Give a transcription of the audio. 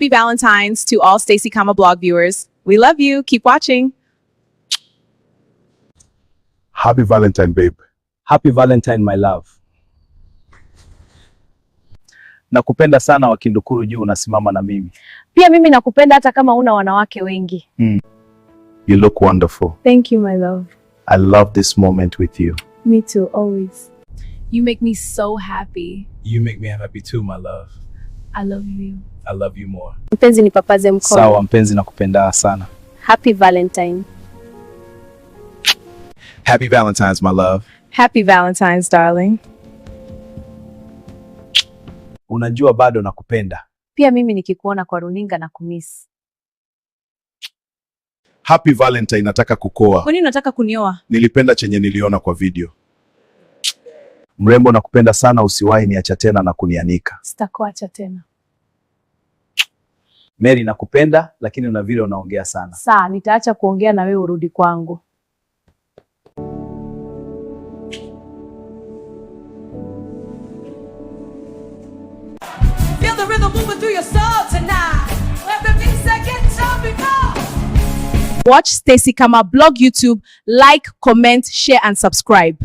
Happy Valentine's to all Stacy Kama blog viewers. We love you. Keep watching. Happy Valentine, babe. Happy Valentine, my love. Nakupenda sana Wakindukuru juu unasimama na mimi. Pia mimi nakupenda hata kama una wanawake wengi. You look wonderful. Thank you, my love. I love this moment with you. Me too, always. You make me so happy. You make me happy too, my love. I love you. I love you more. Mpenzi, nipapaze mkono. Sawa mpenzi, nakupenda sana. Happy Valentine. Happy Valentine's, my love. Happy Valentine's, darling. Unajua bado nakupenda. Pia mimi nikikuona kwa runinga na kumiss. Happy Valentine, nataka kukoa. Kwa nini unataka kunioa? Nilipenda chenye niliona kwa video. Mrembo, nakupenda sana, usiwahi niacha tena na kunianika. Sitakuacha tena. Mary, nakupenda lakini una vile unaongea sana. Saa, nitaacha kuongea na wewe urudi kwangu. Feel the rhythm moving through your soul tonight. Let the music get jumping up. Watch Stacy Kama blog YouTube, like, comment, share and subscribe.